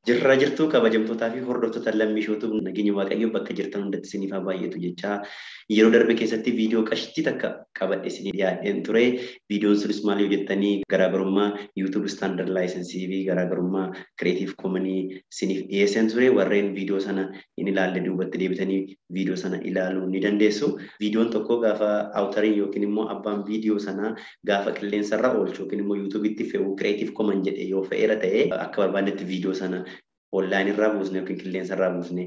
Jirra jirtuu kabajamtootaa fi hordoftoota Lammii Shootuu, nageenya Waaqayyoo bakka jirtan hundatti isiniif haa baay'atu jechaa, yeroo darbe keessatti viidiyoo qashtii takka qabadhe isinii dhiyaadheen ture. Viidiyoon sunis maal yoo jettanii, garaagarummaa YouTube Standard License fi garaagarummaa Creative Commons isiniif dhiyeesseen ture. Warreen viidiyoo sana hin ilaalle duubatti deebitanii viidiyoo sana ilaaluu ni dandeessu. Viidiyoon tokko gaafa authoriin yookiin immoo abbaan viidiyoo sanaa gaafa qilleensarra oolchu yookiin immoo YouTubetti fe'u Creative Commons jedhe yoo fe'eera ta'e, akka barbaannetti viidiyoo sana online irraa buusne yookiin qilleensa irraa buusne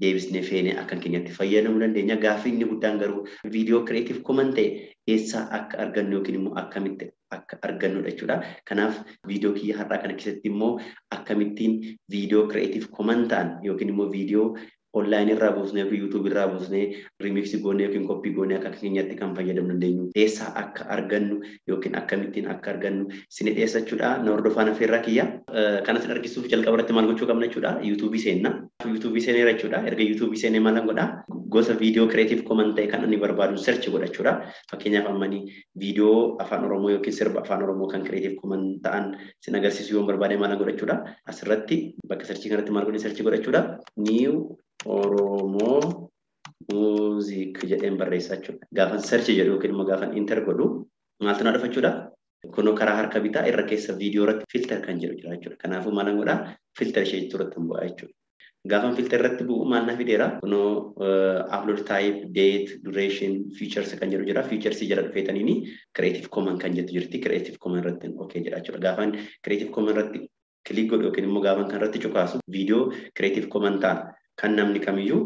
deebisnee feenee akka keenyatti fayyadamuu dandeenya. Gaaffii inni guddaan garuu viidiyoo Creative Commons ta'e eessaa akka argannu yookiin immoo akkamitti akka argannudha jechuudha. Kanaaf viidiyoo kiyya har'aa kana keessatti immoo akkamittiin viidiyoo Creative Commons ta'an yookiin immoo viidiyoo online irraa buusnee yookiin YouTube irraa buusnee remix goonee yookiin copy goonee akka keenyatti kan fayyadamuu dandeenyu eessaa akka argannu yookiin akkamittiin akka argannu isin dhiyeessa jechuudha. Na hordofaan affeerraa kiyya. Kana isin argisiisuuf jalqaba irratti maal gochuu qabna jechuudha? YouTube seenna. YouTube seeneera jechuudha. Erga YouTube seenee maal godhaa? Gosa viidiyoo Creative Commons ta'e kan inni barbaadu search godha jechuudha. Fakkeenyaaf, ammanii viidiyoo Afaan Oromoo yookiin sirba Afaan Oromoo kan Creative Commons ta'an isin agarsiisuu yoo barbaade, maal godha jechuudha? Asirratti bakka search kanatti maal godhee search godha jechuudha? "New Oromo Music" jedheen barreessaa jechuudha. Gaafan search jedhu yookiin immoo gaafan enter godhu maaltu na dhufa jechuudha? Kunoo karaa harka bitaa irra keessa viidiyoo irratti filter kan jedhu jira jechuudha. Kanaafuu maal godhaa? Filter ishee irratti bu'aa jechuudha. Gaafan filter irratti bu'u maal na fideera? Kunoo upload type, date, duration, features kan jedhu jira. Features jala dhufeetaniini Creative Commons kan jettu jirti. Creative Commons irratti okay jedha jechuudha. Gaafan Creative Commons irratti click godhu yookiin immoo gaafan kan irratti cuqaasu, viidiyoo Creative Commons ta'an kan namni kamiyyuu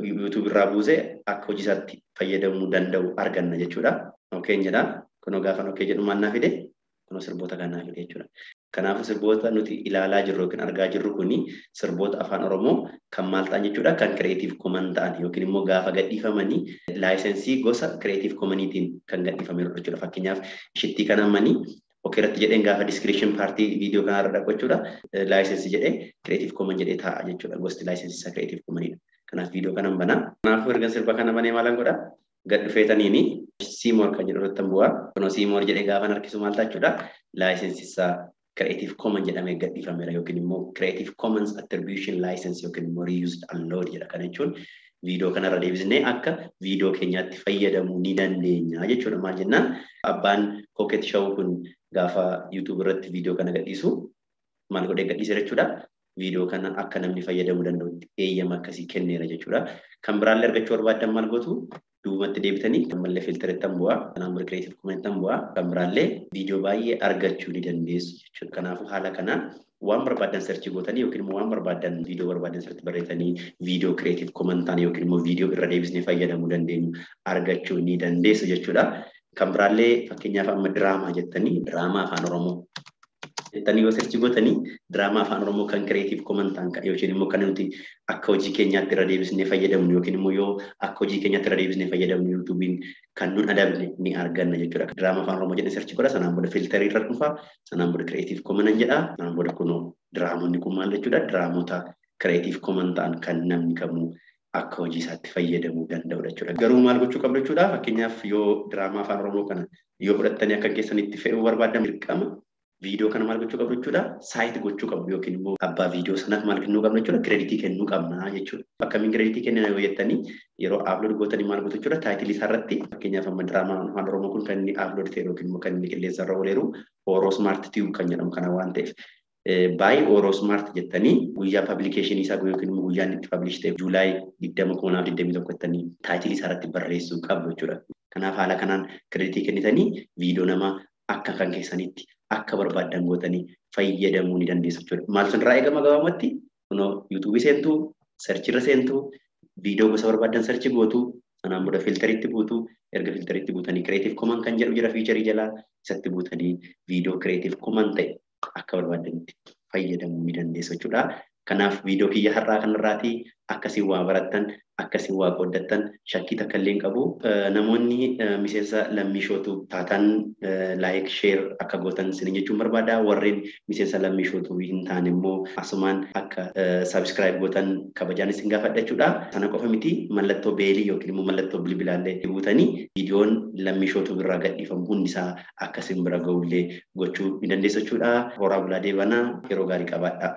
YouTube irraa buusee akka hojii isaatti fayyadamuu danda'u arganna jechuudha. Okay jedha. Kunoo gaafan okay jedhu maal naa fide? Kunoo sirboota kan naa fide jechuudha. Kanaafuu sirboota nuti ilaalaa jirru yookiin argaa jirru kuni sirboota Afaan Oromoo kan maal ta'an jechuudha? Kan Creative Commons ta'an yookiin immoo gaafa gadhiifamanii license gosa Creative Commons'iitiin kan gadhiifamedha jechuudha. Fakkeenyaaf, ishittii kana ammanii okay irratti jedheen gaafa description part viidiyoo kanarra dhaqu jechuudha. License jedhee Creative Commons jedhee taa'a jechuudha. Gosti license isaa Creative Commons'idha. Kanaaf viidiyoo kanan banaa. Kanaafuu erga sirba kana banee maalan godhaa? Gad dhufeetaniini see more kan jedhu irratti bu'aa. Kunoo see more jedhee gaafan harkisu maal ta'a jechuudha? License isaa Creative Commons jedhamee gadhiifameera yookiin immoo Creative Commons Attribution License yookiin immoo Reuse Allowed jedha. Kana jechuun viidiyoo kanarra deebisnee akka viidiyoo keenyaatti fayyadamuu ni dandeenya jechuudha. Maal jennaan, abbaan Pocket Show kun gaafa YouTube irratti viidiyoo kana gadhiisu maal godhee gadhiise jechuudha? Viidiyoo kana akka namni fayyadamuu danda'utti eeyyama akkasii kenneera jechuudha. Kan biraallee argachuu barbaaddan maal gootu? Duubatti deebitanii ammallee filteritti bu'aa. Kanaan booda Creative Commons bu'aa. Kan biraallee viidiyoo baay'ee argachuu ni dandeessu jechuudha. Kanaafuu haala kanaan waan barbaadan search gootanii yookiin immoo waan barbaadan viidiyoo barbaadan sirriitti barreessanii viidiyoo Creative Commons ta'an yookiin immoo viidiyoo irra deebisnee fayyadamuu dandeenyu argachuu ni dandeessu jechuudha. Kan biraallee fakkeenyaaf amma diraamaa jettanii, diraamaa Afaan Oromoo jettanii yoo search gootanii, diraamaa Afaan Oromoo kan Creative Commons ta'an yookiin immoo kan nuti akka hojii keenyaatti irra deebisnee fayyadamnu yookiin immoo yoo akka hojii keenyaatti irra deebisnee fayyadamnu YouTube'n kan nun adabne ni arganna jechuudha. Diraamaa Afaan Oromoo jedhee search godha, sanaan booda filterii irra dhufa, sanaan booda Creative Commons jedha, sanaan booda kunoo diraamonni kun maal jechuudha? Diraamota Creative Commons ta'an kan namni kamuu akka hojii isaatti fayyadamuu danda'udha jechuudha. Garuu maal gochuu qabdu jechuudha? Fakkeenyaaf, yoo diraamaa Afaan Oromoo kana yoo fudhattanii akka keessanitti fe'uu barbaadan, dirqama viidiyoo kana maal gochuu qabdu jechuudha? Cite gochuu qabdu yookiin immoo abbaa viidiyoo sanaaf maal kennuu qabna jechuudha? Credit kennuu qabna jechuudha. Akkamiin credit kennina yoo jettanii, yeroo upload gootanii maal gootu jechuudha? Title isaa irratti, fakkeenyaaf amma diraamaa Afaan Oromoo kun kan inni upload ta'e yookiin immoo kan inni qilleensa irra ooleeru Oro Smart Tube kan jedhamu kana waan ta'eef, by Oro Smart jettanii guyyaa publication isaa yookiin immoo guyyaan itti publish ta'e July 20, 2021 jettanii title isaa irratti barreessuu qabdu jechuudha. Kanaaf haala kanaan credit kennitanii viidiyoo namaa akka kan keessanitti akka barbaaddan gootanii fayyadamuu ni dandeessu jechuudha. Maal sun irraa eegama gabaabumatti? Kunoo YouTube seentuu, searchirra seentuu, viidiyoo gosa barbaaddan search gootu, sanaan booda filteritti buutu, erga filteritti buutanii Creative Commons kan jedhu jira feature jalaa, isatti buutanii viidiyoo Creative Commons ta'e akka barbaaddanitti fayyadamuu ni dandeessu jechuudha. Kanaaf viidiyoo kiyya har'aa kanarraatii akkasiin waa barattan, akkasiin waa qooddattan shakkii takka illee hin qabu. Namoonni miseensa Lammii Shootuu taatan like, share akka gootan isin jechuun barbaada. Warreen miseensa Lammii Shootuu hin taane immoo asumaan akka subscribe gootan kabajaan isin gaafadha jechuudha. Sana qofa miti, mallattoo bell yookiin immoo mallattoo bilbilaallee buutanii viidiyoon Lammii Shootuu irraa gadhiifamu hundisaa akka isin bira ga'ullee gochuu ni dandeessu jechuudha. Horaa bulaa, deebanaa, yeroo gaarii qabaadha.